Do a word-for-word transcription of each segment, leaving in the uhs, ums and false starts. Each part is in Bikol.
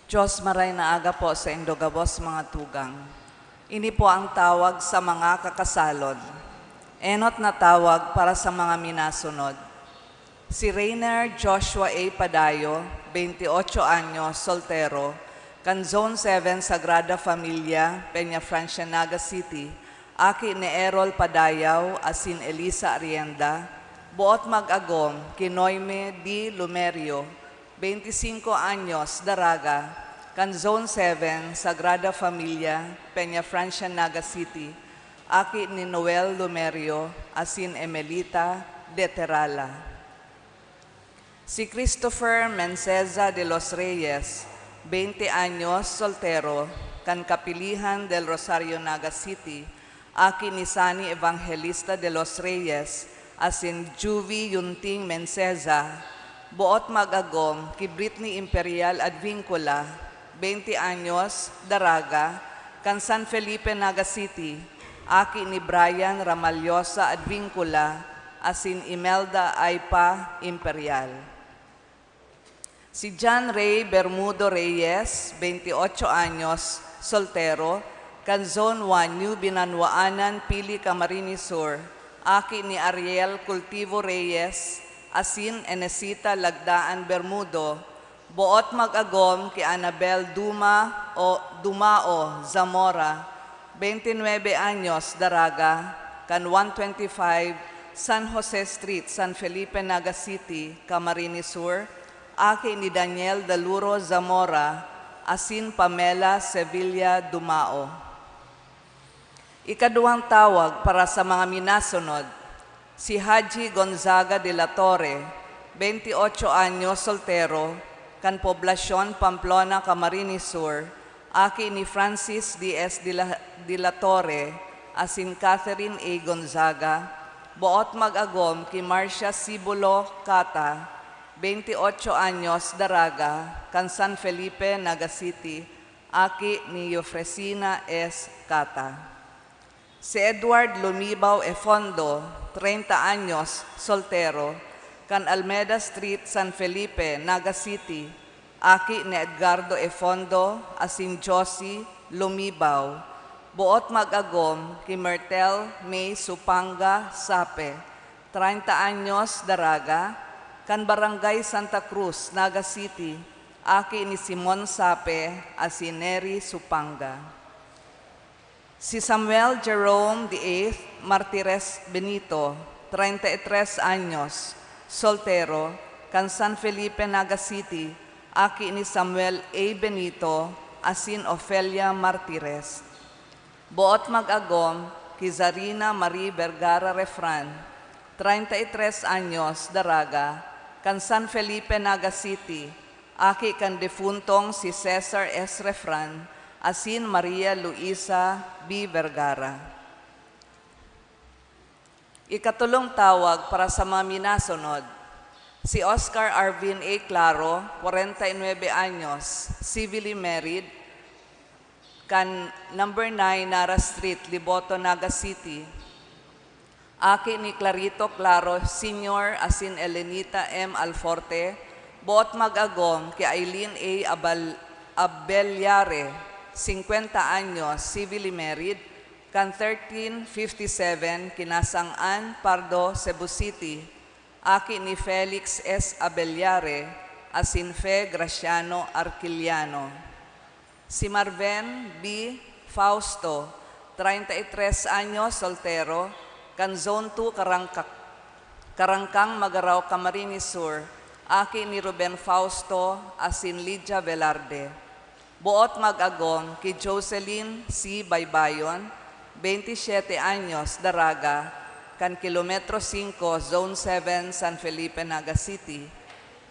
Diyos, maray na aga po sa indo gabos mga tugang. Ini po ang tawag sa mga kakasalon. Enot na tawag para sa mga minasunod. Si Reiner Joshua A. Padayo, twenty-eight anyos, soltero, kan Zone seven Sagrada Familia, Peña Francia, Naga City, aki ni Errol Padayaw asin Elisa Arrienda, boot mag-agom ki Noime D. Lumerio, twenty-cinco anyos, Daraga, kan Zone seven Sagrada Familia, Peña Francia, Naga City, aki ni Noel Lumerio asin Emelita de Terala. Si Christopher Menceza de los Reyes, twenty anyos, soltero, kan Kapilihan del Rosario, Naga City, aki ni Sani Evangelista de los Reyes asin Juvie Yunting Menceza, boot mag-agom ki Britney Imperial Advincula, twenty anyos, Daraga, kan San Felipe, Naga City, aki ni Brian Ramallosa Advincula asin Imelda Aipa Imperial. Si John Ray Bermudo Reyes, twenty-eight anyos, soltero, kan Zone one New Binanwaanan, Pili, Camarines Sur, aki ni Ariel Cultivo Reyes asin Enesita Lagdaan Bermudo, boot mag-agom ki Annabel Duma o Dumao Zamora, twenty-nuebe anyos, Daraga, kan one twenty-five San Jose Street, San Felipe, Naga City, Camarines Sur, aki ni Daniel Daluro Zamora asin Pamela Sevilla Dumao. Ikaduwang tawag para sa mga minasunod, si Haji Gonzaga de la Torre, twenty-eight anyos, soltero, kan Poblacion, Pamplona, Camarines Sur, aki ni Francis Diaz de la, de la Torre asin Catherine A. Gonzaga, boot mag-agom ki Marcia Sibulo Cata, twenty-eight anyos, Daraga, kan San Felipe, Naga City, aki ni Eufresina S. Cata. Si Edward Lumibaw Efondo, treinta anyos, soltero, kan Almeda Street, San Felipe, Naga City, aki ni Edgardo Efondo asin Josie Lumibaw, boot mag-agom ki Myrtle May Supanga Sape, treinta anyos, Daraga, kan Barangay Santa Cruz, Naga City, aki ni Simon Sape asin Neri Supanga. Si Samuel Jerome the eighth Martires Benito, treinta y tres anyos, soltero, kan San Felipe, Naga City, aki ni Samuel A. Benito asin Ofelia Martires. Boot mag-agom ki Zarina Marie Vergara Refran, treinta y tres anyos, Daraga, kan San Felipe, Naga City, aki kan defuntong si Cesar S. Refran asin Maria Luisa B. Vergara. Ikatulong tawag para sa mga minasunod, si Oscar Arvin A. Claro, kwarenta y nuebe anyos, civilly married, kan number nine Nara Street, Liboto, Naga City. Aki ni Clarito Claro Senior asin Elenita M. Alforte, boot mag-agom ki Aileen A. Abal-, Abellare, singkwenta anyos, civilly married, kan thirteen fifty-seven Kinasang-an, Pardo, Cebu City, aki ni Felix S. Abellare asin Fe Graciano Arquiliano. Si Marven B. Fausto, treinta y tres anyos, soltero, kan Zone two Karangka-, Karangkang, Magarao, Camarines Sur, aki ni Ruben Fausto asin Lydia Velarde. Boot mag-agom ki Jocelyn C. Baybayon, veintisiete anyos, Daraga, kan Kilometro singko, Zone seven, San Felipe, Naga City,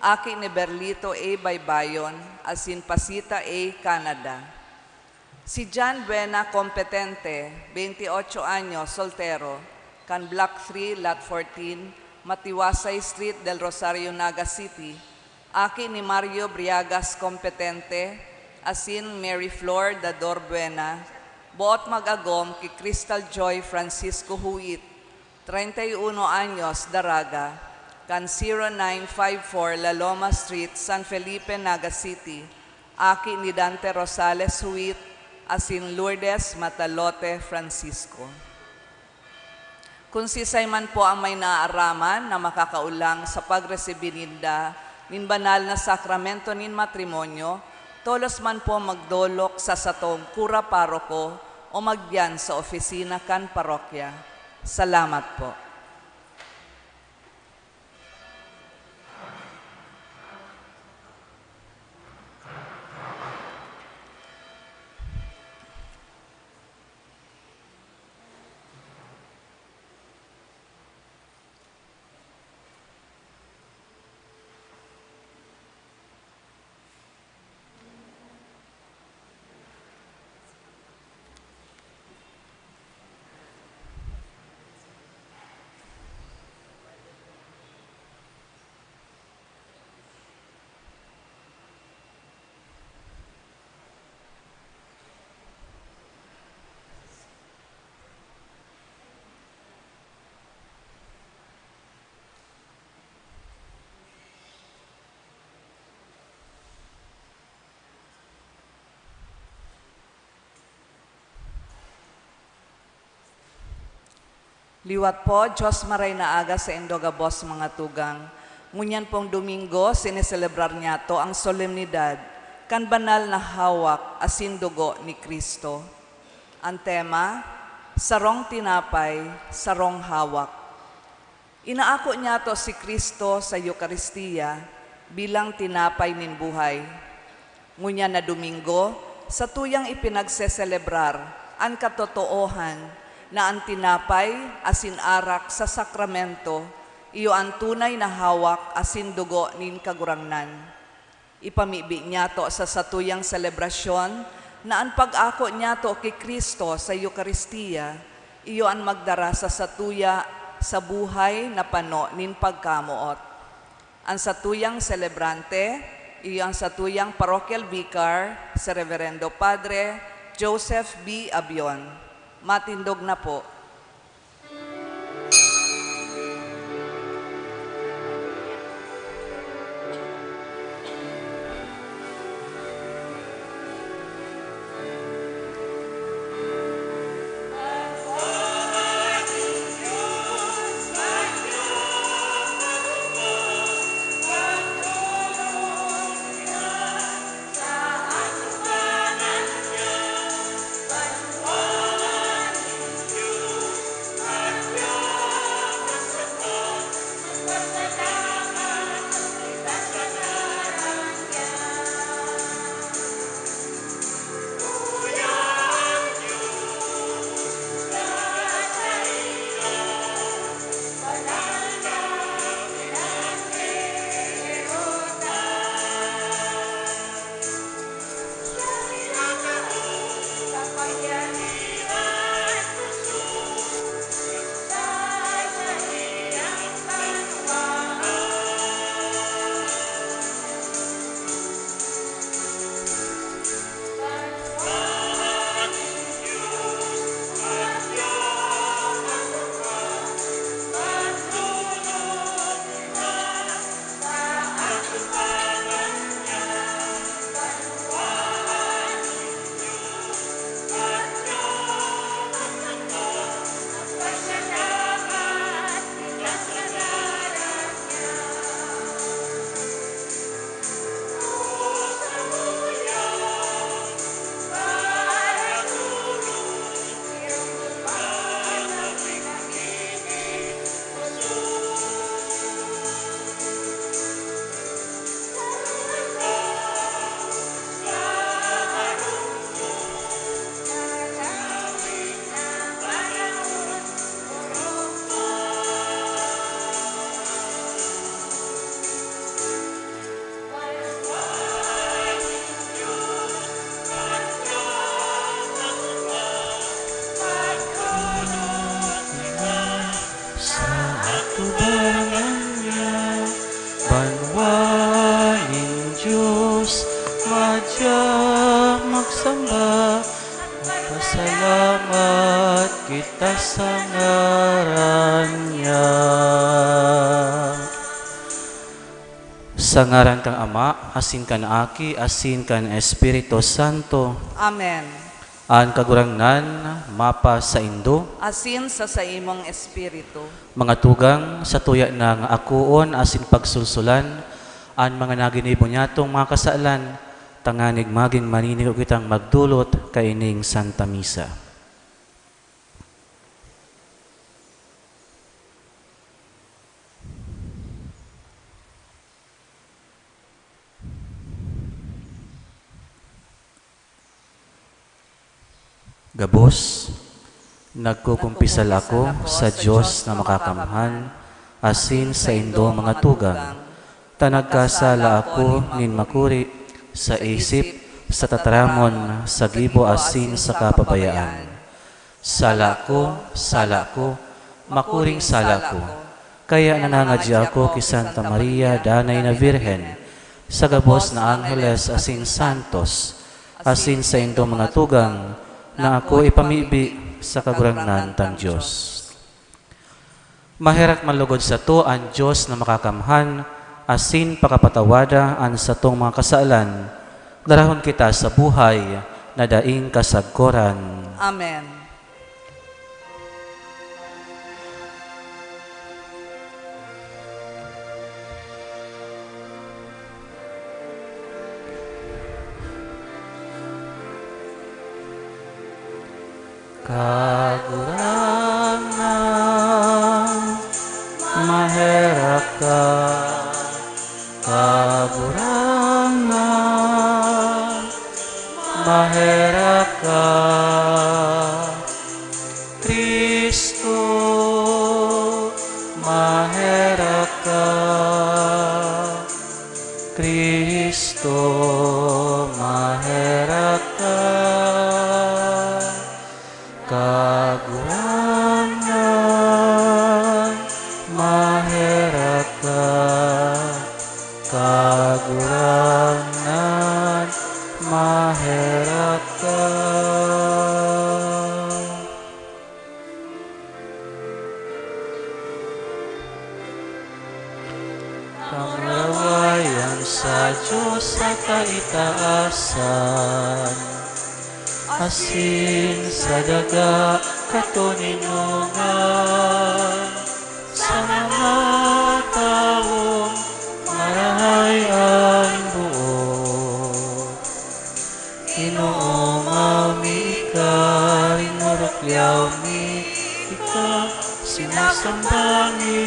aki ni Berlito A. Baybayon asin Pasita A. Canada. Si John Buena Competente, veintiocho anyos, soltero, kan Block three, Lot fourteen, Matiwasay Street, Del Rosario, Naga City, aki ni Mario Briagas Competente asin Mary Flor Dador Buena, boot mag-agom ki Crystal Joy Francisco Huit, treinta y uno anyos, Daraga, kan zero nine five four La Loma Street, San Felipe, Naga City, aki ni Dante Rosales Huit, asin Lourdes Matalote Francisco. Kun siisay man po ang may naaaraman na makakaolang sa pagresibi ninda nin banal na sakramento nin matrimonyo, tolos man po magdolok sa satong kura paroko o magdiyan sa opisina kan parokya. Salamat po. Liwat po, Dios maray na aga saindo gabos, mga tugang. Ngunyan pong Domingo, sineselebrar niyato ang solemnidad kan banal na hawak asin dugo ni Cristo. Ang tema, Sarong Tinapay, Sarong Hawak. Inaako niyato si Cristo sa Eukaristia bilang tinapay nin buhay. Ngunyan na Domingo, satuyang ipinagseselebrar an katotoohan na an tinapay asin arak sa sakramento iyo an tunay na hawak asin dugo nin Kagurangnan. Ipamibi niyato sa satuyang selebrasyon na an pag-ako niyato ki Cristo sa Eukaristia iyo an magdara sa satuya sa buhay na pano nin pagkamoot. An satuyang selebrante iyo an satuyang parochial vicar, si Reverendo Padre Joseph B. Abion. Matindog na po. Sa atubangan niya, banwa nin Diyos, madya magsamba, magpasalamat kita sa ngaran niya. Sa ngaran kan Ama, asin kan Aki, asin kan Espiritu Santo. Amen. An Kagurangnan mapasaindo. Asin sa saimong espiritu. Mga tugang, satuya nang akoon asin pagsulsulan an mga naginibo nyatong mga kasalan, tanganing magin maninigo kitang magdolot kaining Santa Misa. Gabos, nagkukumpisal ako sa Dios na makakamhan, asin saindo mga tugang, ta nagkasala ako nin makuri sa isip, sa tataramon, sa gibo asin sa kapabayaan. Sala ko, sala ko, makuring sala ko. Kaya nanangadya ako ki Santa Maria, danay na Birhen, sa gabos na angheles asin santos, asin saindong mga tugang, na ako ipamibi sa Kagurangnan tang Dios. Maherak man lugod sato an Dios na makakamhan, asin pakapatawada an satong mga kasalan, darahon kita sa buhay na daing kasagkoran. Amen. Kagurangnan, maherak ka. Kagurangnan, maherak ka. Cristo, maherak ka. Cristo, maherak ka. Kagurangnan, maherak ka. Kagurangnan, maherak ka. Kamurawayan sa Dios sa kaitaasan, asin sa daga katoninongan, sa mga tawong marahay an boot. Inoomaw mi ika, rinurukyaw mi ika, sinasamba mi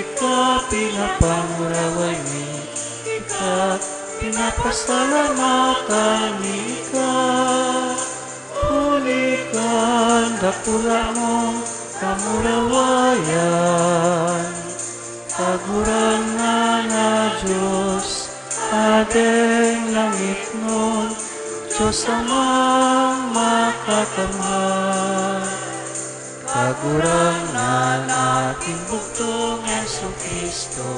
ika, pinapanguraway mi ika, pinapasalamatan mi ika, huli kan dakula mong kamurawayan. Kagurangnan na Dios, Hadeng langitnon, Dios Amang makakamhan, Kagurangnan na ating bugtong Jesu-Cristo.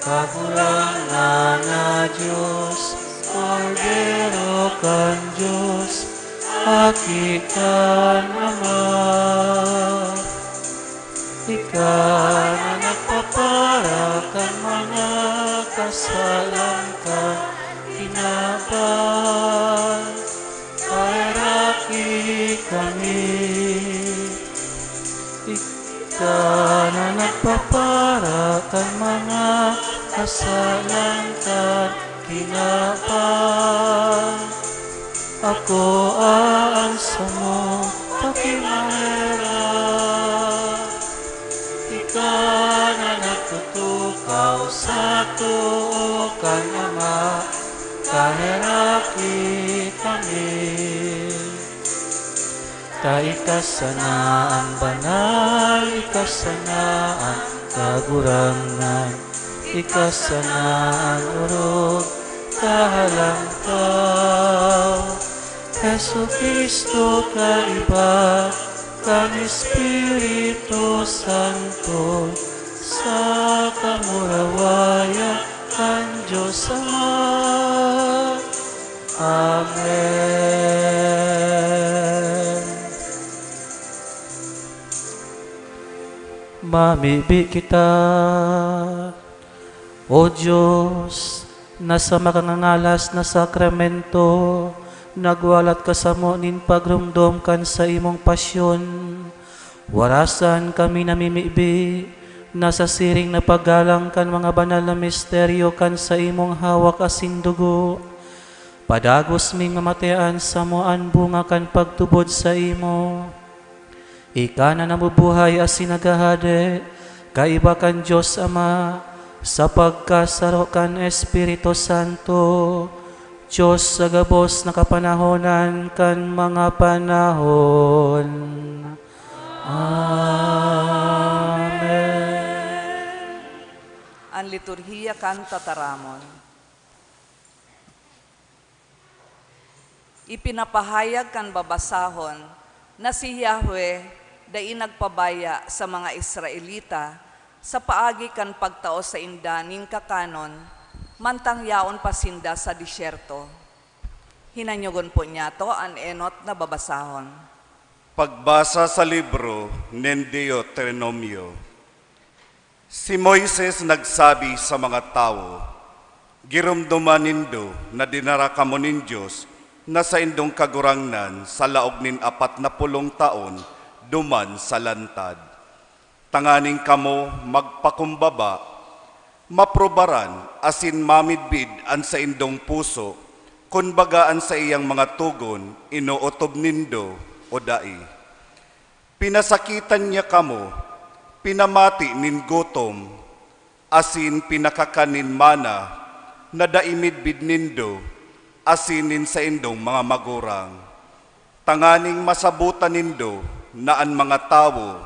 Kagurangnan na Dios, Kordero kan Dios, Aki kan Ama. Ika na nagpapara kan mga kasalan kan kinaban, paheraki kami. Ika na nagpapara kan mga kasalan kan kinaban, akoa an samo, pakimaherak. Ika na nagtutukaw sa too kan Ama, paheraki kami. Ta ika sana an banal, ika sana an Kagurangnan, ika sana an orog, kahalangkaw. Jesu-Cristo, kaiba kan Espiritu Santo, sa kamurawayan kan Dios Ama. Amen. Mamibi kita. O Dios, na sa makangangalas na sakramento, nagwalat ka samo nin pagromdom kan saimong pasyon, warasan kami namimibi na sa siring na paggalang kan mga banal na misteryo kan saimong hawak asin dugo, padagos ming mamatean samo an bunga kan pagtubod saimo. Ika na nabubuhay asin naghahade, kaiba kan Dios Ama, sa pagkasaro kan Espiritu Santo, Dios sa gabos na kapanahonan kan mga panahon. Amen. An liturhiya kan tataramon. Ipinapahayag kan babasahon na si Yahweh dai nagpabaya sa mga Israelita sa paagi kan pagtao sainda nin kakanon, mantang yaon pa sinda sa disyerto. Hinanyogon po niyato an enot na babasahon. Pagbasa sa libro nin Deuteronomio. Si Moises nagsabi sa mga tawo, "Giromdoman nindo na dinara kamo nin Dios na saindong Kagurangnan sa laog nin apat na pulong taon duman sa lantad, tanganing kamo magpakumbaba, maprobaran asin mamidbid an saindong puso, kun baga an saiyang mga togon inootob nindo o dai. Pinasakitan niya kamo, pinamati nin gutom, asin pinakakan nin mana na dai midbid nindo asin nin saindong mga magurang, tanganing masabotan nindo na an mga tawo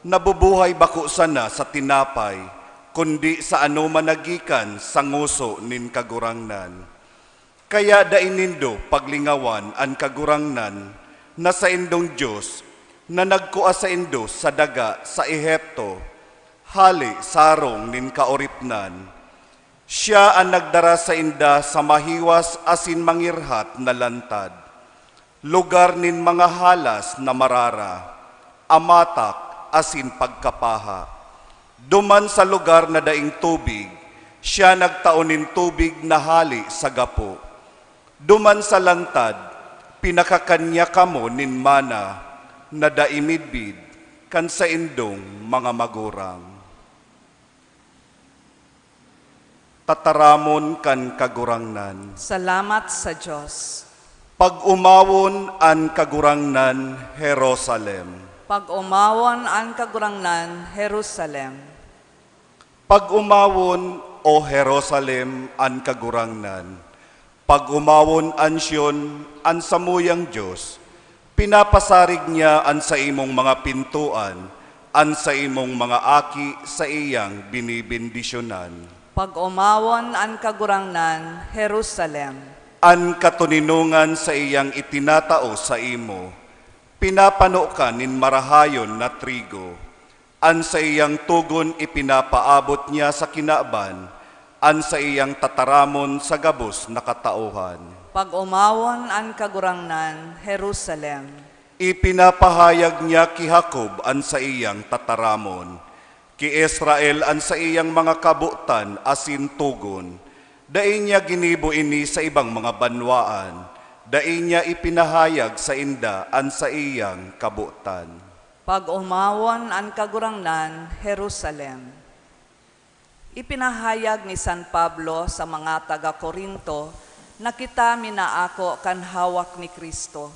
nabubuhay bako sana sa tinapay, kundi sa anoman na gikan sa ngoso nin Kagurangnan. Kaya dai nindo paglingawan an Kagurangnan na saindong Dios, na nagkua saindo sa daga sa Ehipto, hale sa harong nin kaoripnan. Siya an nagdara sainda sa mahiwas asin mangirhat na lantad, lugar nin mga halas na marara, amatak, asin pagkapaha. Duman sa lugar na daing tubig, siya nagtao nin tubig na hale sa gapo. Duman sa lantad, pinakakan niya kamo nin mana na dai midbid kan saindong mga magurang." Tataramon kan Kagurangnan. Salamat sa Dios. Pag-omawon an Kagurangnan, Jerusalem. Pag-omawon an Kagurangnan, Jerusalem. Pag-omawon, O Jerusalem, an Kagurangnan. Pag-omawon an Sion, an samuyang Dios. Pinapasarig niya an saimong mga pintoan, an saimong mga aki saiyang binibendisyonan. Pag-omawon an Kagurangnan, Jerusalem. An katoninongan saiyang itinatao saimo, pinapano ka nin marahayon na trigo. An saiyang togon ipinapaabot niya sa kinaban, an saiyang tataramon sa gabos na katauhan. Pag-omawon an Kagurangnan, Jerusalem. Ipinapahayag niya ki Jacob an saiyang tataramon, ki Israel an saiyang mga kabotan asin togon. Dai niya ginibo ini sa ibang mga banwaan, dai niya ipinahayag sainda an saiyang kabotan. Pag-omawon an Kagurangnan, Jerusalem. Ipinahayag ni San Pablo sa mga taga Corinto na kita minaako kan hawak ni Cristo.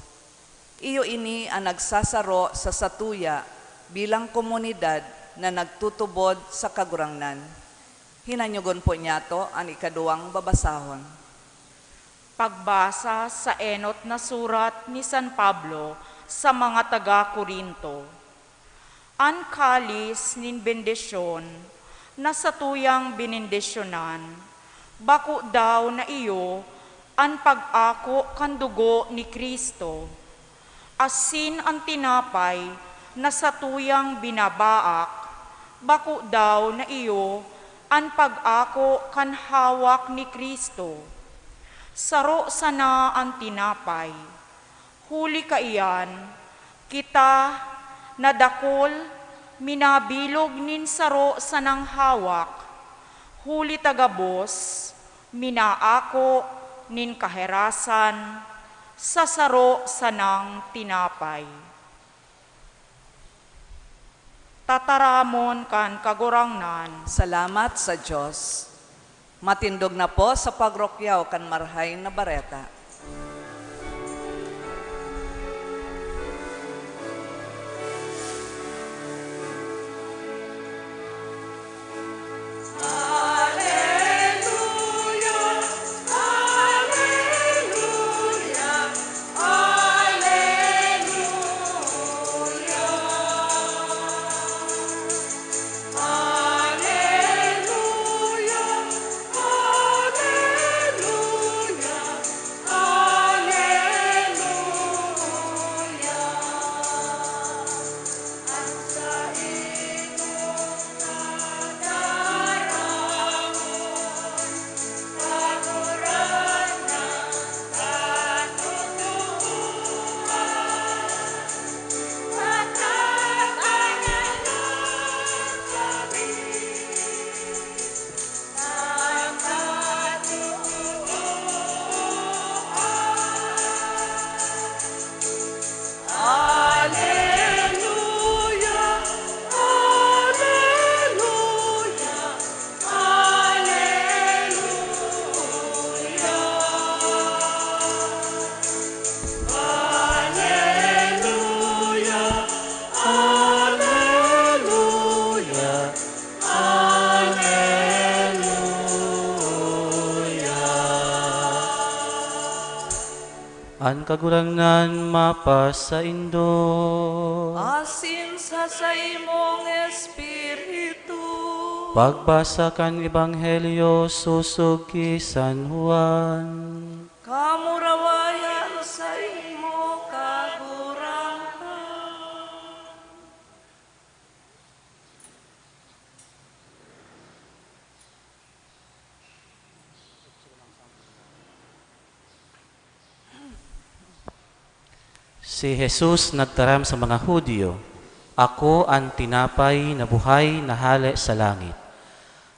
Iyo ini an nagsasaro sa satuya bilang komunidad na nagtutubod sa Kagurangnan. Hinanyogon po niyato an ikaduwang babasahon. Pagbasa sa enot na surat ni San Pablo sa mga taga Corinto. An kalis nin bendisyon na satuyang benendisyonan, bako daw na iyo an pag-ako kan dugo ni Cristo? Asin an tinapay na satuyang binabaak, bako daw na iyo an pag-ako kan hawak ni Cristo? Saro sana an tinapay. Huli kaiyan, kita na dakul minabilog nin saro sanang hawak, Huli ta gabos minaako nin kaherasan sa saro sanang tinapay. Tataramon kan Kagurangnan. Salamat sa Diyos. Matindog na po sa pagrukyaw kan Marahay na Bareta. An Kagurangnan mapasaindo. Asin sa saimong espiritu. Pagbasa kan Ebanghelyo sosog ki San Juan. Kamurawayan saimo, Kagurangnan. Si Jesus nagtaram sa mga Judio, "Ako an tinapay na buhay na hale sa langit.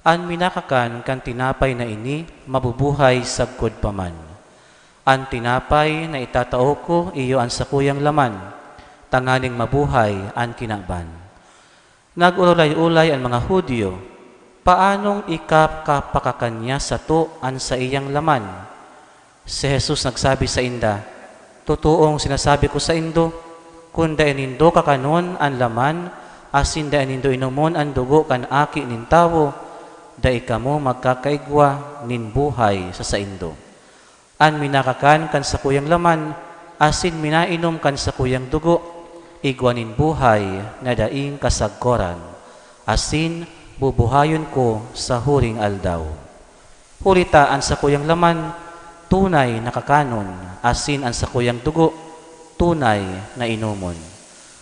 An minakakan kan tinapay na ini mabubuhay sagkod pa man. An tinapay na itatao ko iyo an sakuyang laman, tanganing mabuhay an kinaban." Nag-orolay-olay an mga Judio, "Paanong ikapakakakan niya sato an saiyang laman?" Si Jesus nagsabi sainda, "Totoong sinasabi ko saindo, kun dai nindo kakanon an laman asin dai nindo inomon an dugo kan Aki nin Tawo, dai kamo magkakaigwa nin buhay sa saindo. An minakakan kan sakuyang laman asin minainom kan sakuyang dugo, igwa nin buhay na daing kasagkoran, asin bubuhayon ko sa huring aldaw. Huli ta an sakuyang laman tunay na kakanon, asin an sakuyang dugo tunay na inomon.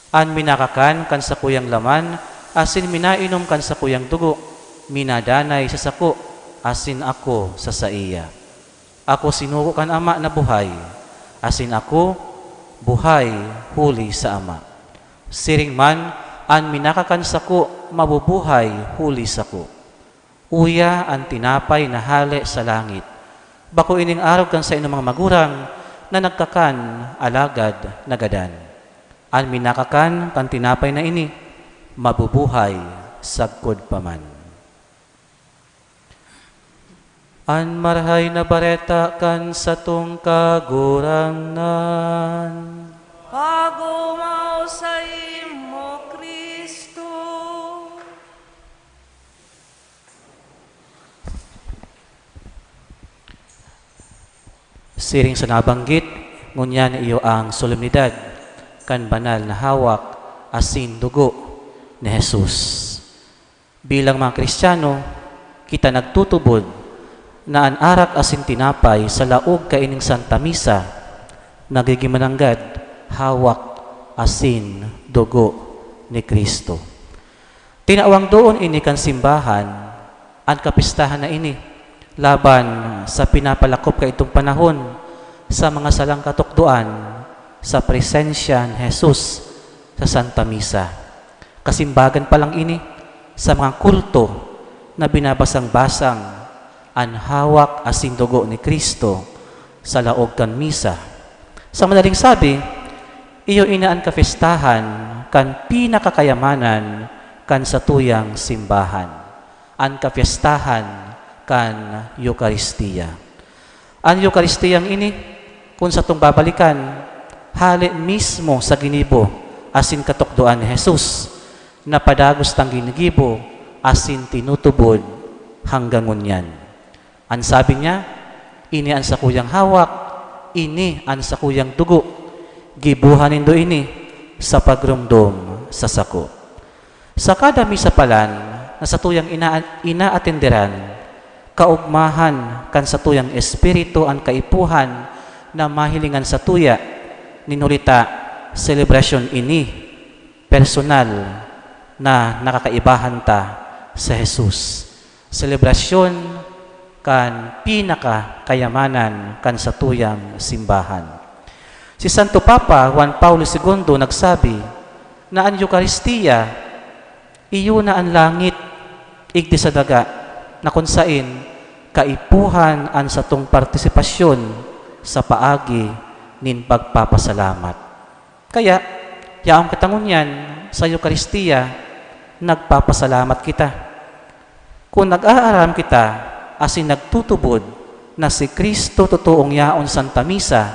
An minakakan kan sakuyang laman asin minainom kan sakuyang dugo, minadanay sa sako, asin ako sa saiya. Ako sinugo kan Ama na buhay, asin ako buhay huli sa Ama. Siring man, an minakakan sako mabubuhay huli sako. Uya an tinapay na hale sa langit. Bako ining arog kan saindong mga magurang na nagkakan, alagad nagadan. An minakakan kan tinapay na ini, mabubuhay sagkod pa man." An Marahay na Bareta kan satong Kagurangnan. Pagumaw saimo, Cristo. Siring sa nabanggit, ngunyan iyo ang solemnidad kan banal na hawak asin dugo ni Jesus. Bilang mga Kristiyano, kita nagtutubod na an arak asin tinapay sa laog kaining Santa Misa nagigin mananggad hawak asin dugo ni Cristo. Tinawang doon ini kan simbahan an kapistahan na ini laban sa pinapalakop kaidtong panahon sa mga salang katukdoan sa presensya ni Jesus sa Santa Misa. Kasimbagan pa lang ini sa mga kulto na binabasang-basang an hawak asin dugo ni Cristo sa laog kan misa. Sa madaling sabi, iyo ini an kapyestahan kan pinakakayamanan kan satuyang simbahan, an kapyestahan kan Eukaristia. An Eukaristiyang ini, kun satong babalikan, hale mismo sa ginibo asin katukdoan ni Jesus, na padagos tang ginigibo asin tinutubod hanggang ngunyan. An sabi niya, "Ini an sakuyang hawak, ini an sakuyang dugo. Giboha nindo ini sa pagromdom sa sako." Sa kada misa palan na satuyang ina-, inaatenderan, kaogmahan kan satuyang espiritu an kaipuhan na mahilingan satuya, nin huli ta, selebrasyon ini, personal, na nakakaibahan ta sa Jesus. Selebrasyon kan pinakakayamanan kan satuyang simbahan. Si Santo Papa Juan Paulo Segundo nagsabi na an Eukaristia iyo na an langit igdi sa daga, na kun saen kaipuhan an satong partisipasyon sa paagi nin pagpapasalamat. Kaya, yaon kita ngunyan sa Eukaristia, nagpapasalamat kita. Kun nag-aaram kita asin nagtutubod na si Cristo totoong yaon Santa Misa,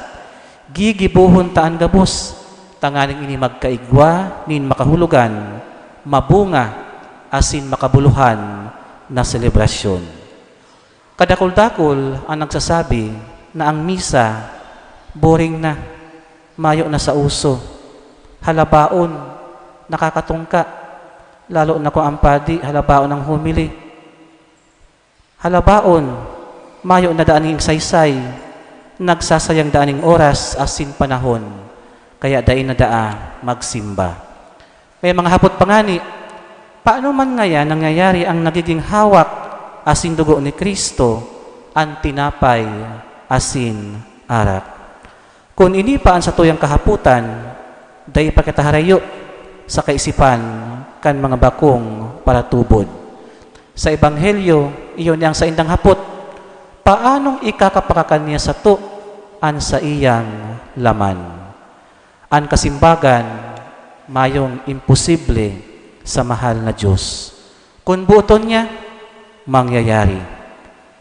gigibohon ta an gabos, tanganing ini magkaigwa nin makahulogan, mabunga, asin makabuluhan na selebrasyon. Kadakul-dakul an nagsasabi na ang misa boring na, mayo na sa uso, halabaon, nakakatungka, lalo na kung ang padi halabaon ang homily. Halabaon, mayo na daa ning saysay, nagsasayang daa ning oras asin panahon, kaya dai na daa magsimba. May mga hapot pa ngani, paano man ngaya nangyayari ang nagiging hawak asin dugo ni Cristo, an tinapay asin arak? Kun ini pa an satuyang kahapotan, dai pa kita harayo sa kaisipan kan mga bakong paratubod. Sa Ebanghelyo, iyo ni ang saindang hapot, paanong ikakapakakan niya sato an saiyang laman? An kasimbagan mayong imposible sa mahal na Dios. Kun booton niya, mangyayari.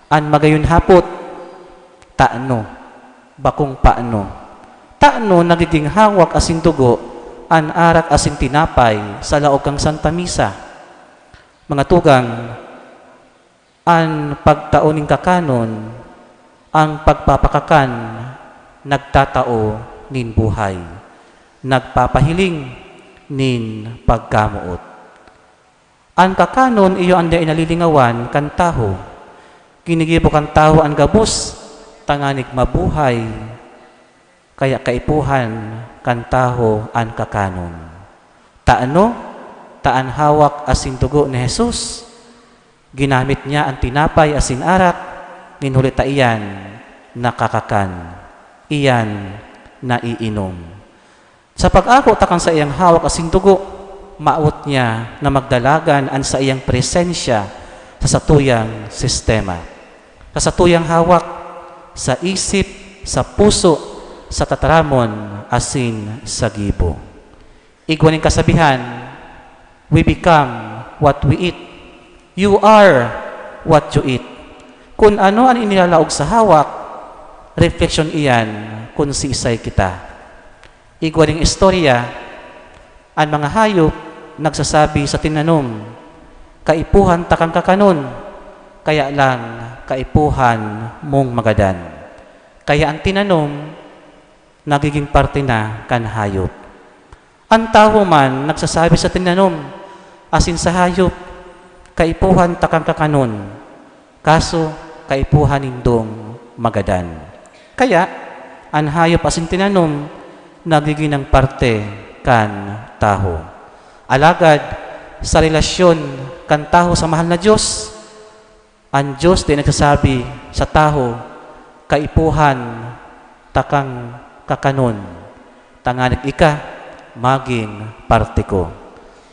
An magayon hapot, tano, bakong paano. Tano nagiging hawak asin dugo an arak asin tinapay sa laog kan Santa Misa? Mga tugang, an pagtao nin kakanon, ang pagpapakakan, nagtatao nin buhay, nagpapahiling nin pagkamoot. An kakanon iyo an dai nalilingawan kan tawo. Ginigibo kan tawo an gabos tanganing mabuhay, kaya kaipuhan kan tawo an kakanon. Ta ano? Ta an hawak asin dugo ni Jesus. Ginamit niya an tinapay asin arak, nin huli ta iyan nakakakan, iyan naiinom. Sa pag-ako ta kan saiyang hawak asin dugo, maawot niya na magdalagan an saiyang presensya sa satuyang sistema, sa satuyang hawak, sa isip, sa puso, sa tataramon, asin sa gibo. Igwa nin kasabihan, "We become what we eat." You are what you eat. Kun ano an inilalaog sa hawak, refleksyon iyan kun siisay kita. Igwa ning istorya, an mga hayop nagsasabi sa tinanom, "Kaipuhan ta kang kakanon, kaya lang kaipuhan mong magadan." Kaya an tinanom nagiging parte na kan hayop. An tawo man nagsasabi sa tinanom asin sa hayop, "Kaipuhan ta kan kakanon, kaso kaipuhan nindong magadan." Kaya, an hayop asin tinanom nagigin nang parte kan tawo. Alagad, sa relasyon kan tawo sa mahal na Dios, an Dios dai nagsasabi sa tawo, "Kaipuhan ta kang kakanon, tanganing ika magin parte ko."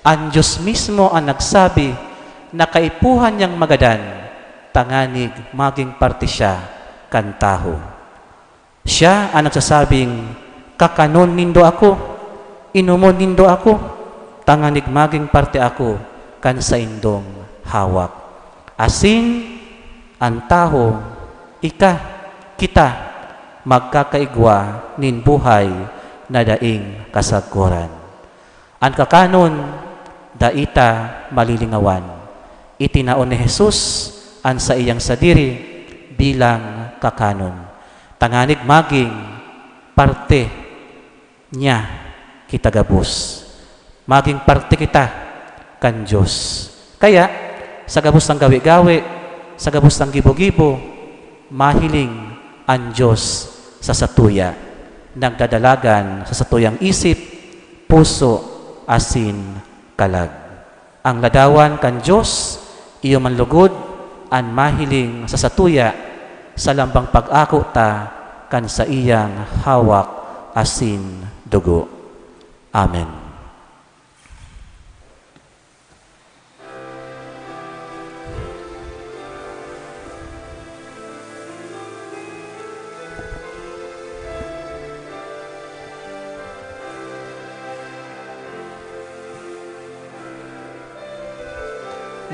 An Dios mismo an nagsabi, na kaipuhan niyang magadan tanganing magin parte siya kan tawo. Siya an nagsasabing, "Kakanon nindo ako, inomon nindo ako, tanganing magin parte ako kan saindong hawak." Asin an tawo, ika, kita, magkakaigwa nin buhay na daing kasagkoran. An kakanon, dai ta malilingawan. Itinao ni Jesus an saiyang sadiri bilang kakanon, tanganing magin parte niya kita gabos. Magin parte kita kan Dios. Kaya, sa gabos nang gawe-gawe, sa gabos nang gibo-gibo, mahiling an Dios sa satuya, nagdadalagan sa satuyang isip, puso, asin kalag. Ang ladawan kan Dios, iyo man lugod an mahiling sa satuya, sa lambang pag-ako ta kan saiyang hawak asin dugo. Amen.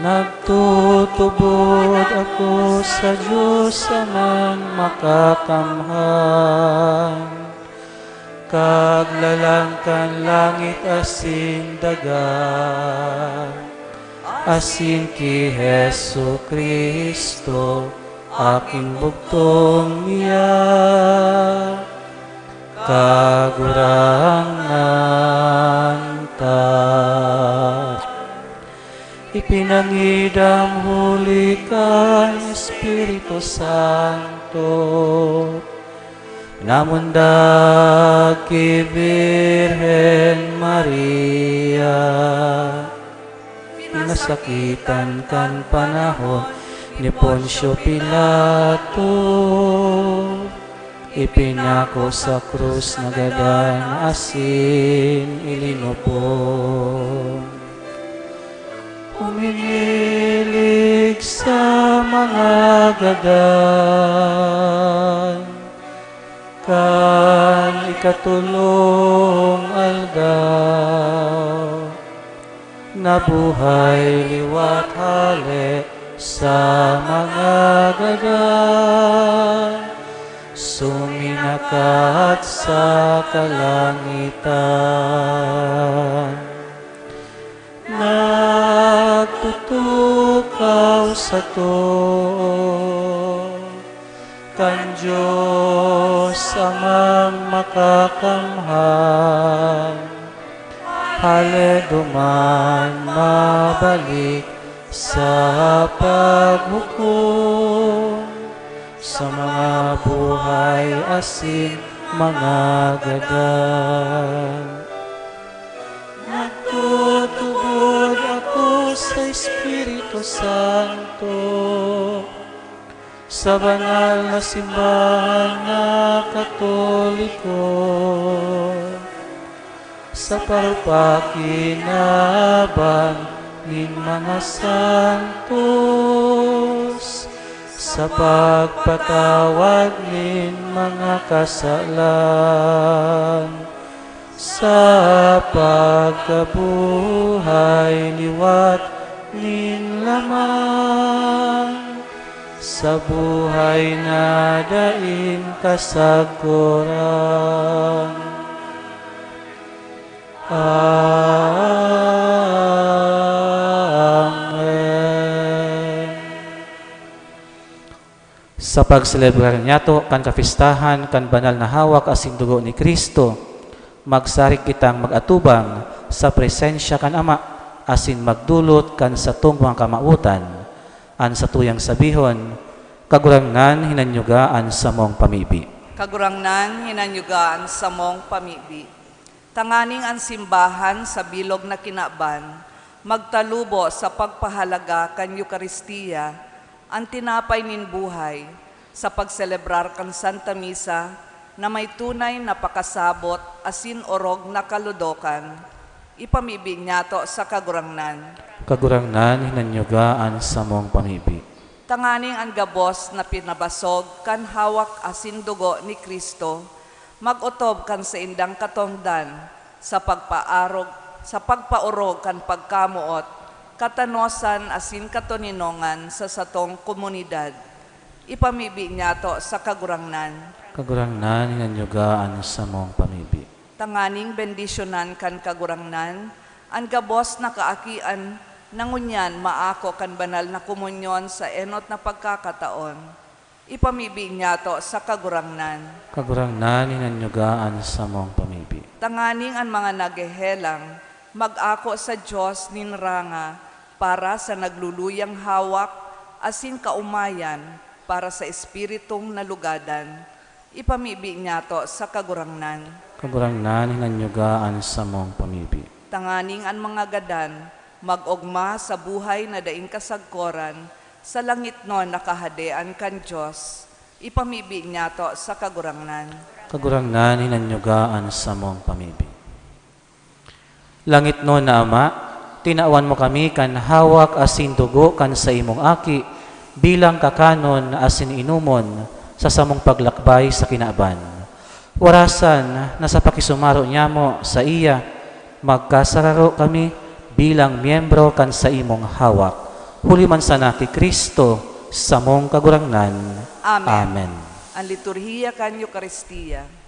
Nagtutubod ako sa Dios Amang Makakamhan, Kaglalang kan langit asin daga, asin ki Jesu-Cristo, aking bugtong niya, Kagurangnan ta. Ipinangidam huli kan Espiritu Santo, namundag ki Birhen Maria, pinasakitan kan panahon ni Poncio Pilato, ipinako sa krus, nagadan asin ilinupon. Umihilig sa mga gadan, kan ikatolong aldaw, nabuhay liwat hale sa mga gadan, suminakat sa kalangitan. Nagtutukaw sa too kan Dios Amang Makakamhan, hale duman mabalik sa paghukom sa mga buhay asin mga gadan. Nagtutubod ako sa Espiritu Santo, sa banal na simbahan na Katoliko, sa pagpakinaban nin mga santos, sa pagpatawad nin mga kasalan, sa pagkabuhay liwat nin laman, sa buhay na daing kasagkoran. Amen. Sa pagselebrar niyato kan kapistahan kan banal na hawak asin dugo ni Cristo, magsarig kitang mag-atubang sa presensya kan Ama asin magdolot kan satong mga kamawotan. An satuyang sabihon, "Kagurangnan, hinanyuga an samong pamibi." Kagurangnan, hinanyuga an samong pamibi. Tanganing an simbahan sa bilog na kinaban magtalubo sa pagpahalaga kan Eukaristia, an tinapay nin buhay, sa pagselebrar kan Santa Misa na may tunay na pakasabot asin orog na kalodokan, ipamibi niyato sa Kagurangnan. Kagurangnan, hinanyuga an samong pamibi. Tanganing an gabos na pinabasog kan hawak asin dugo ni Cristo mag-otob kan saindang katongdan sa pagpaarog, sa pagpaorog kan pagkamoot, katanosan asin katoninongan sa satong komunidad. Ipamibi niyato sa Kagurangnan. Kagurangnan, hinanyuga an samong pamibi. Tanganing bendisyonan kan Kagurangnan an gabos na kaakian na ngunyan maako kan banal na komunyon sa enot na pagkakataon. Ipamibi niyato sa Kagurangnan. Kagurangnan, hinanyuga an samong pamibi. Tanganing an mga naghehelang mag-ako sa Dios nin ranga para sa nagluluyang hawak asin kaomayan para sa espiritong nalugadan. Ipamibi niyato sa Kagurangnan. Kagurangnan, hinanyuga an samong pamibi. Tanganing an mga gadan mag-ogma sa buhay na daing kasagkoran sa langitnon na Kahadean kan Dios. Ipamibi niyato sa Kagurangnan. Kagurangnan, hinanyuga an samong pamibi. Langitnon na Ama, tinawan mo kami kan hawak asin dugo kan saimong Aki bilang kakanon asin inomon sa samong paglakbay sa kinaban. Warasan na sa pakisumaro nyamo saiya, magkasararo kami bilang miyembro kan saimong hawak. Huli man sana ki Cristo, samong Kagurangnan. Amen. Amen. An liturhiya kan Eukaristia.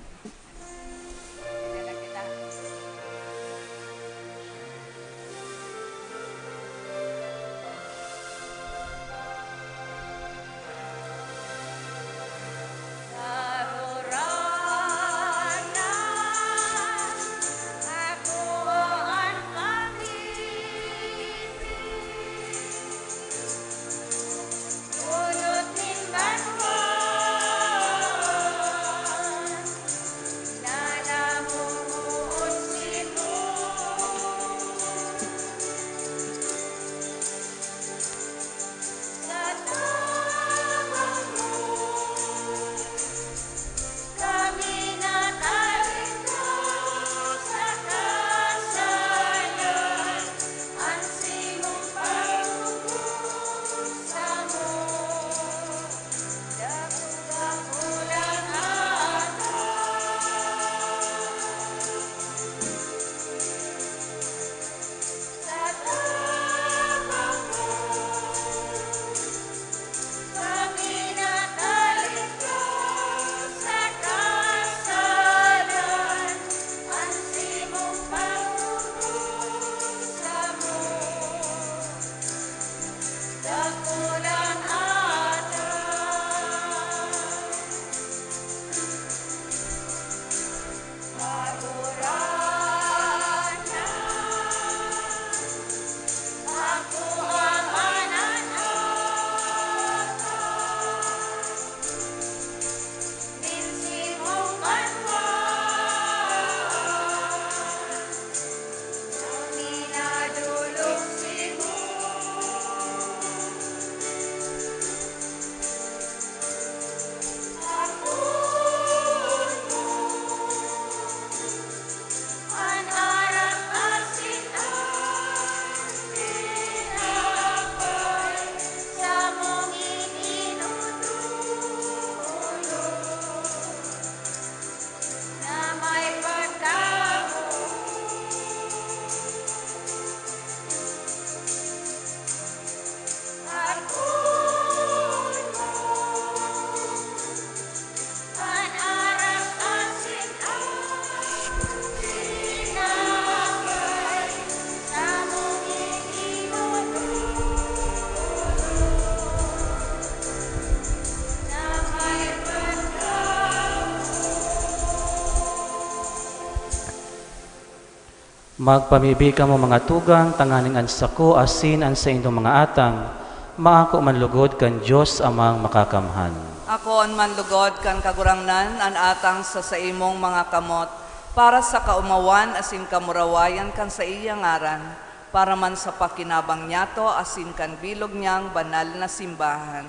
Magpamibi kamo, mga tugang, tanganing an sako asin an saindong mga atang maako man lugod kan Dios Amang Makakamhan. Akoon man lugod kan Kagurangnan an atang sa saimong mga kamot, para sa kaomawan asin kamurawayan kan saiyang ngaran, para man sa pakinabang niyato asin kan bilog niyang banal na simbahan.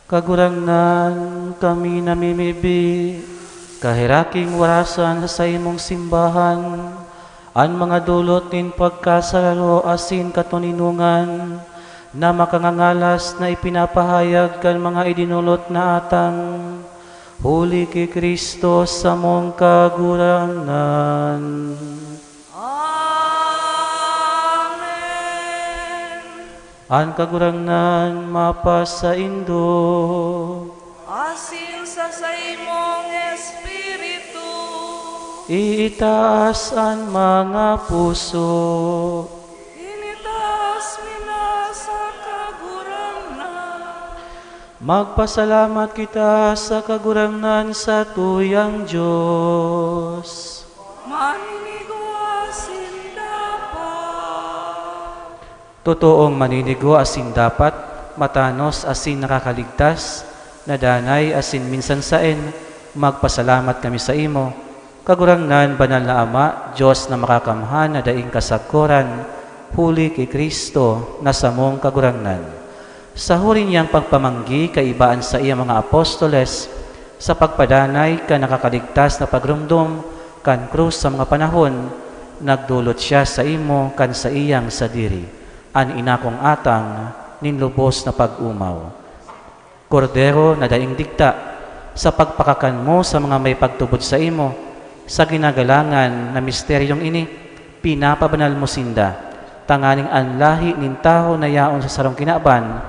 Kagurangnan, kami namimibi, kaheraking warasan sa saimong simbahan, An mga dolot nin pagkasararo asin katoninongan na makangangalas na ipinapahayag kan mga idinolot na atang, huli ki Cristo samong Kagurangnan. Amen. An Kagurangnan mapasaindo. Asin sa saimong espiritu. Iitaas an mga puso. Initaas mi na sa Kagurangnan. Magpasalamat kita sa Kagurangnan, satuyang Dios. Maninigo asin dapat. Totoong maninigo asin dapat, matanos asin nakakaligtas, na danay asin minsan saen, magpasalamat kami saimo, Kagurangnan, Banal na Ama, Dios na makakamhan na daing kasagkoran, huli ki Cristo na samong Kagurangnan. Sa huri niyang pagpamanggi kaiba an saiyang mga apostoles, sa pagpadanay kan nakakaligtas na pagromdom kan krus sa mga panahon, nagdolot siya saimo kan saiyang sadiri, an inakong atang nin lubos na pag-omaw. Kordero na daing digta, sa pagpakakan mo sa mga may pagtubod saimo, sa ginagalangan na misteryong ini, pinapabanal mo sinda, tanganing an lahi nin tawo na yaon sa sarong kinaban,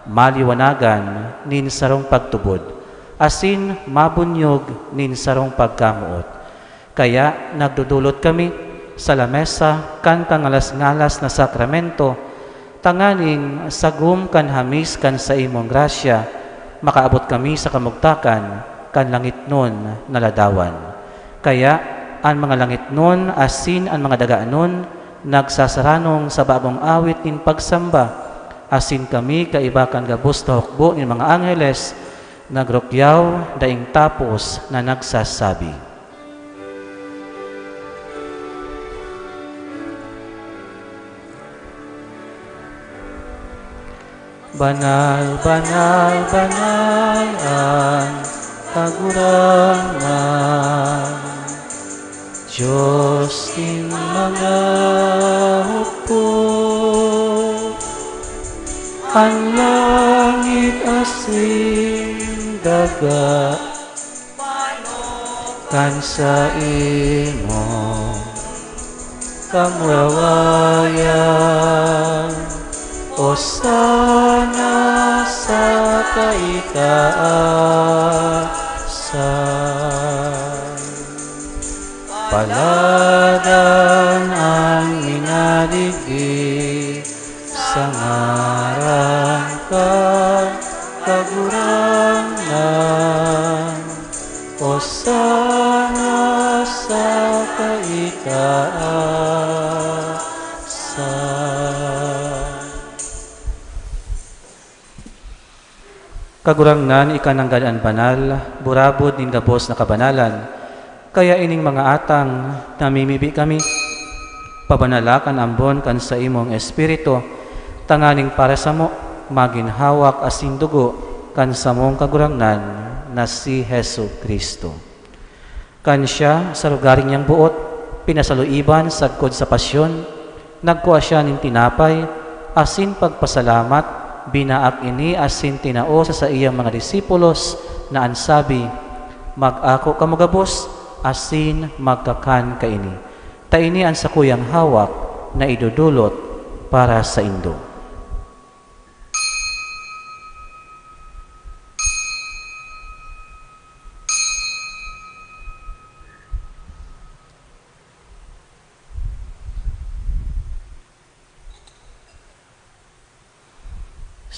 maliwanagan nin sarong pagtubod, asin mabunyog nin sarong pagkamoot. Kaya nagdodolot kami sa lamesa kan kangalas-ngalas na sakramento, tanganing sagom kan hamis kan saimong grasya, makaabot kami sa kamugtakan kan langitnon na ladawan. Kaya an mga langitnon asin an mga daganon nagsasaranong sa bagong awit nin pagsamba, asin kami, kaiba kan gabos na hukbo nin mga angheles, nagrukyaw daing tapos na nagsasabi, "Banal, banal, banal an Kagurangnan, Dios nin mga hukbo. An langit asin daga kan saimong kamurawayan. Osana sa kaitaasan. Paladan an minadigdi sa ngaran kan Kagurangnan. Osana sa kaitaasan." Kagurangnan, ika nanggad an banal, burabod nin gabos na kabanalan. Kaya ining mga atang, namimibi kami, pabanala kan ambon kan saimong Espiritu, tanganing para samo, magin hawak asin dugo kan samong Kagurangnan na si Jesu-Cristo. Kan siya, sa lugar niyang boot, pinasaluiban sagkod sa pasyon, nagkua siya nin tinapay, asin pagpasalamat, binaak ini asin tinao sa saiyang mga disipulos na an sabi, "Mag-ako kamo gabos, asin magkakan kaini. Ta ini an sakuyang hawak na idodolot para saindo."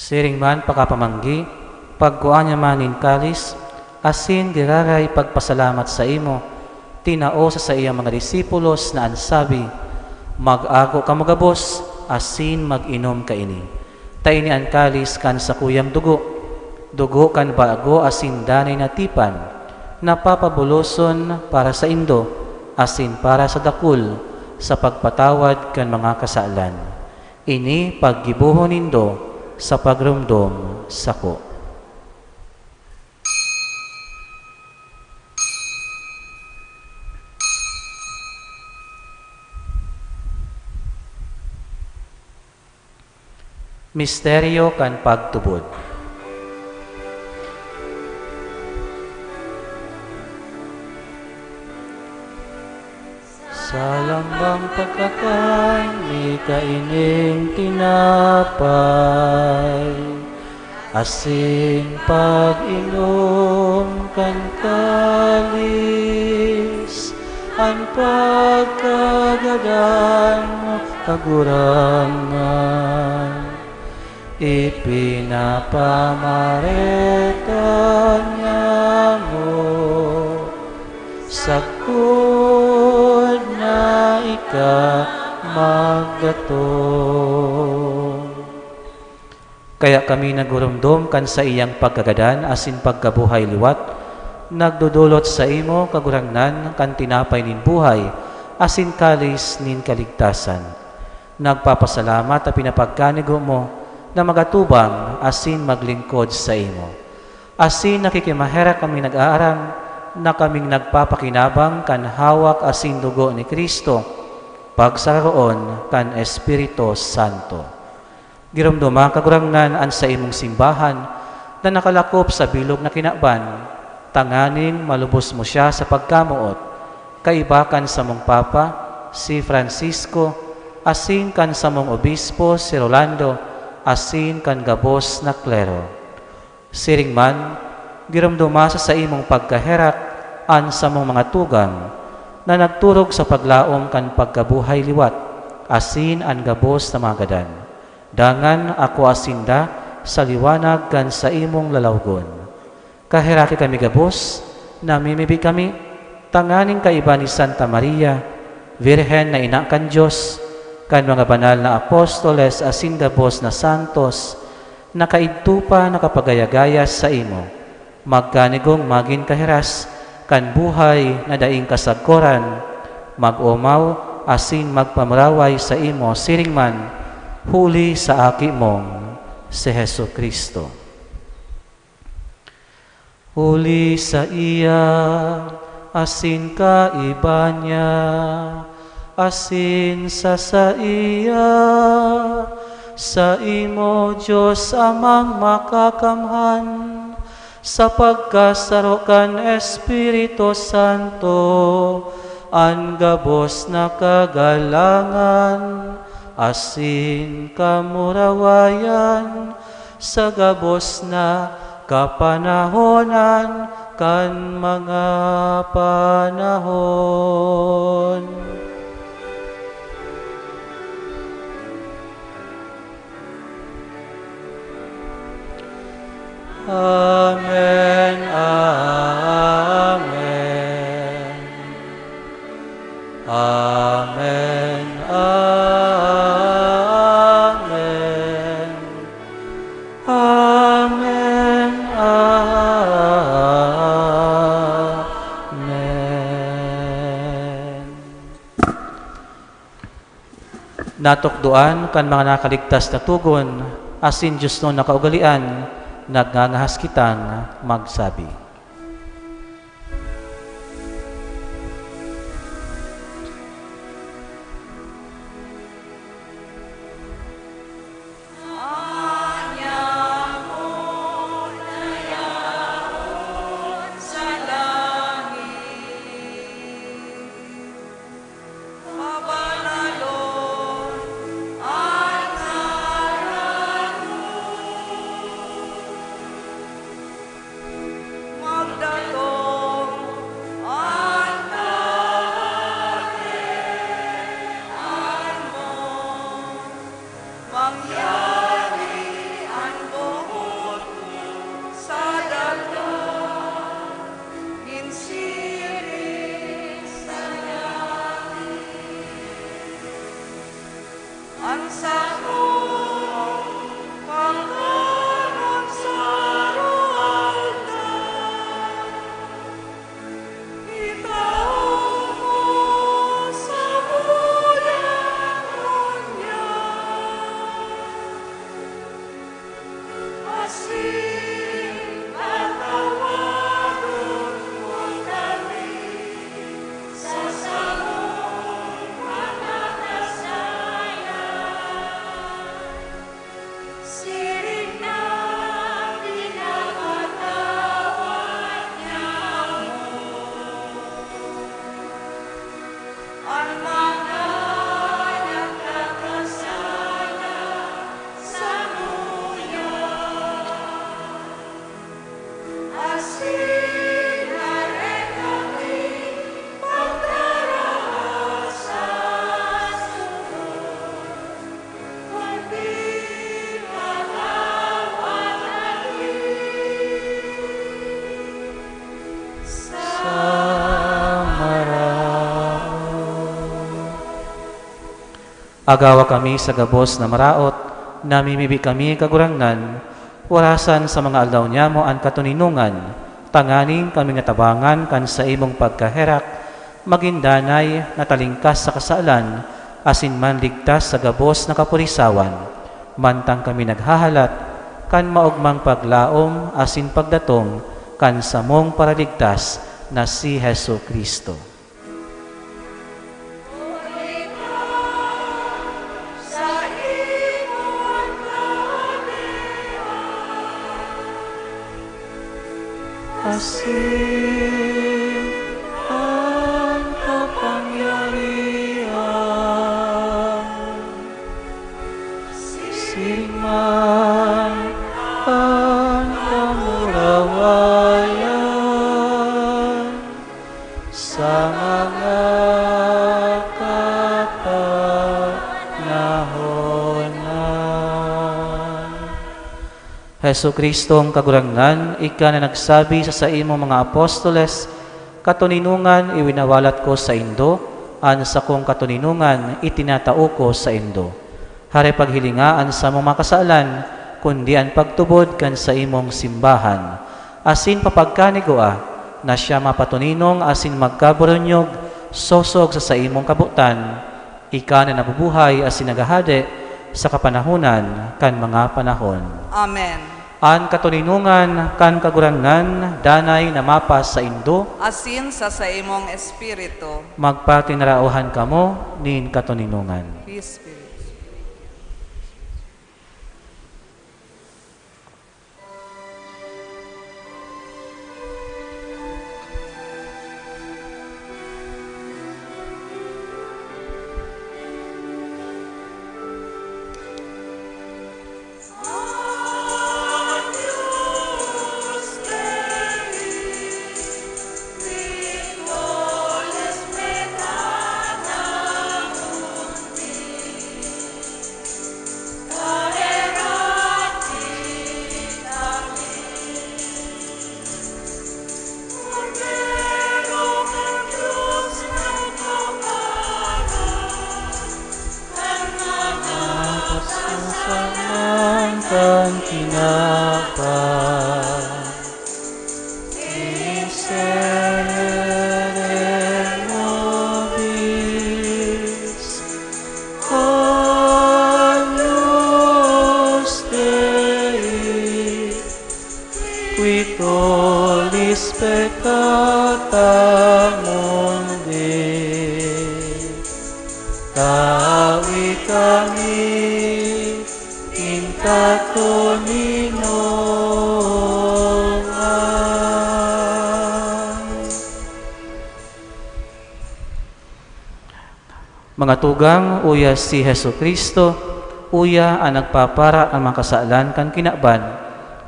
Siring man pakapamanggi, pagkua niya man nin kalis, asin giraray pagpasalamat saimo, tinao sa saiyang mga disipulos na an sabi, "Mag-ako kamo gabos, asin mag-inom kaini. Ta ini an kalis kan sakuyang dugo, dugo kan bago asin danay na tipan, na papabuloson para saindo asin para sa dakul sa pagpatawad kan mga kasalan. Ini paggibohon nindo sa pagromdom sako." Misteryo kan pagtubod. Sa lambang pagkakan, mi kaining tinapay, asin pag-inom kan kalis, an pagkagadan mo, Kagurangnan, ipinapamareta niamo, sagkod na ika magdatong. Kaya kami nagurumdom kan saiyang pagkagadan asin pagkabuhay liwat, nagdodolot saimo, Kagurangnan, kan tinapay nin buhay asin kalis nin kaligtasan. Nagpapasalamat ta pinapagkanigo mo na magatubang asin maglingkod saimo. Asin nakikimaherak kami nag-aaram na kaming nagpapakinabang kan hawak asin dugo ni Cristo, pagsararoon kan Espiritu Santo. Giromdoma, Kagurangnan, an saimong simbahan na nakalakop sa bilog na kinaban, tanganing malubos mo siya sa pagkamoot, kaiba kan samong Papa, si Francisco, asin kan samong Obispo, si Rolando, asin kan gabos na klero. Siring man, giromdoma sa saimong pagkaherak an samong mga tugang na nagturog sa paglaom kan pagkabuhay liwat, asin an gabos na mga gadan. Dangan akoa sinda sa liwanag kan saimong lalawgon. Kaheraki kami gabos, namimibi kami, tanganing kaiba ni Santa Maria, Birhen na ina kan Dios, kan mga banal na apostoles asin gabos na santos, na kaidto pa nakapagaya-gaya saimo, magkanigong magin kahiras kan buhay na daing kasagkoran, mag-omaw asin magpamuraway saimo siring man, huli sa Aki mong si Jesu-Cristo. Huli saiya, asin kaiba niya, asin sa saiya, saimo, Dios Amang Makakamhan, sa pagkasaro kan Espiritu Santo, an gabos na kagalangan asin kamurawayan, sa gabos na kapanahonan kan mga panahon. Amen, amen. Amen, amen. Amen, amen. Natukdoan kan mga nakaligtas na tugon, asin diosnon na kaugalean, nagngangahas kitang magsabi. Mangyari an boot mo sa dalan nin siring sa langit. An sakong pagkanan sa aroaldaw, itao mo samuya ngunyan, asin patawaron mo kami sa samong mga kasalan. Agawa kami sa gabos na maraot, namimibi kami, Kagurangnan, warasan sa mga aldaw niyamo an katoninongan, tanganing kaming natabangan kan saimong pagkaherak, magin danay na talingkas sa kasalan, asin manligtas sa gabos na kapurisawan, mantang kami naghahalat kan maogmang paglaom asin pagdatong kan samong Paraligtas na si Jesu-Cristo. Asin an kapangyarihan, siring man an kamurawayan, sa mga kapanahonan. Jesu-Cristong Kagurangnan, ika na nagsabi sa saimong mga apostoles, "Katoninongan iwinawalat ko saindo, an sakong katoninongan itinatao ko saindo." Hare paghilinga an samong mga kasalan, kundi an pagtubod kan saimong simbahan. Asin papagkanigua na siya mapatoninong asin magkaburunyog sosog sa saimong kabotan, ika na nabubuhay asin naghahade sa kapanahonan kan mga panahon. Amen. An katoninongan kan Kagurangnan danay na mapasaindo. Asin sa saimong espiritu. Magpatinarauhan kamo nin katoninongan. Peace be with you. Nagsasaman kan tinapay, miserere nobis, Agnus Dei, qui tollis peccata mundi. Tawi kami nin katoninongan. Mga tugang, uya si Jesu-Cristo, uya an nagpapara kan mga kasalan kan kinaban.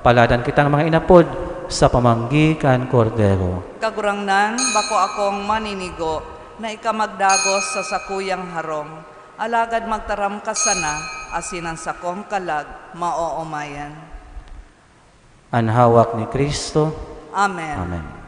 Paladan kitang mga inapod sa pamanggi kan Kordero. Kagurangnan, bako akong maninigo na ika magdagos sa sakuyang harong, alagad magtaram ka sana, asin an sakong kalag maoomayan. An hawak ni Cristo. Amen. Amen.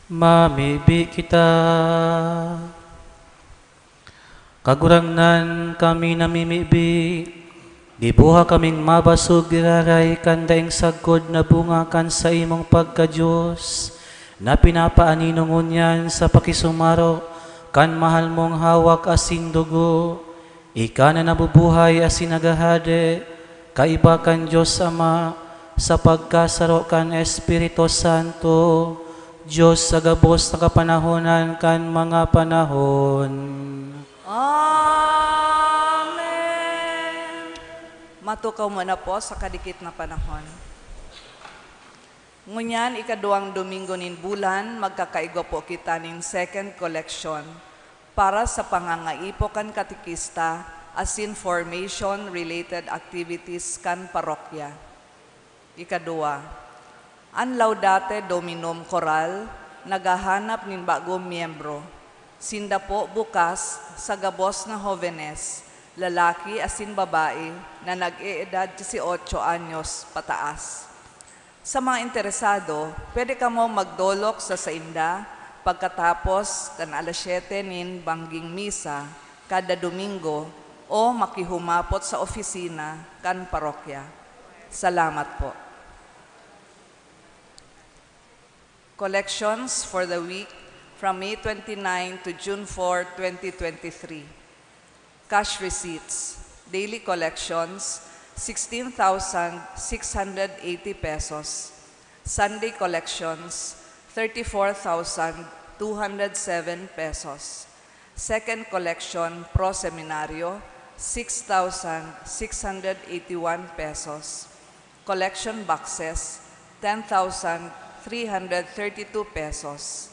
Mamibi kita. Kagurangnan, kami namimibi, gibuha kaming mabasog giraray kan daing sagkod na bunga kan saimong pagka-Dios, na pinapaanino ngunyan sa pakisumaro kan mahal mong hawak asin dugo. Ika na nabubuhay asin naghahade, kaiba kan Dios Ama, sa pagkasaro kan Espiritu Santo, Dios sa gabos na kapanahonan kan mga panahon. Amen. Matukaw muna po sa kadikit na panahon. Ngunyan, ikaduwang Domingo nin bulan, magkakaigwa po kita nin second collection para sa pangangaipo kan katekista asin formation-related activities kan parokya. Ikaduwa, an Laudate Dominum Chorale naghahanap nin bagong miyembro. Sinda po bukas sa gabos na hovenes, lalaki asin babae na nag-eedad dieciocho anyos pataas. Sa mga interesado, pwede kamo magdolok sa sainda pagkatapos kan alas siyete nin bangging misa kada Domingo o makihumapot sa opisina kan parokya. Salamat po. Collections for the week from May twenty-nine to June four, twenty twenty-three. Cash receipts, daily collections, sixteen thousand six hundred eighty pesos. Sunday collections, thirty-four thousand two hundred seven pesos. Second collection pro seminario, six thousand six hundred eighty-one pesos. Collection boxes, ten thousand three hundred thirty-two pesos.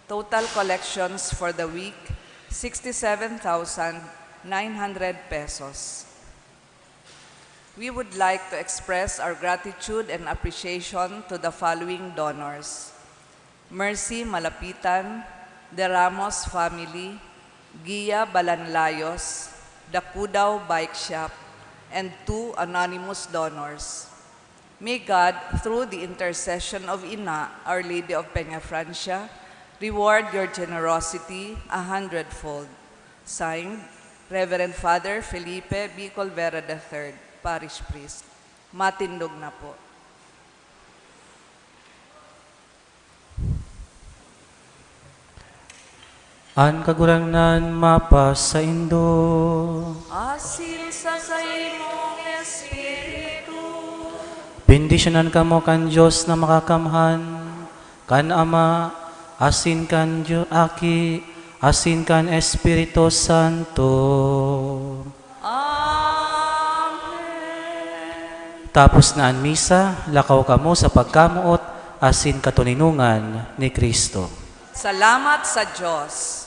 Total collections for the week, sixty-seven thousand nine hundred pesos. We would like to express our gratitude and appreciation to the following donors: Mercy Malapitan, De Ramos family, Gia Balanlayos, The Kudao Bike Shop, and two anonymous donors. May God, through the intercession of Ina, Our Lady of Peña Francia, reward your generosity a hundredfold. Signed, Reverend Father Felipe Bicol Vera the third, Parish Priest. Matindog na po. An Kagurangnan mapasaindo. Asin sa saimong espiritu. Bendisyonan kamo kan Dios na Makakamhan, kan Ama, asin kan Dio-, Aki, asin kan Espiritu Santo. Amen. Tapos na an misa, lakaw kamo sa pagkamoot asin katoninongan ni Cristo. Salamat sa Dios.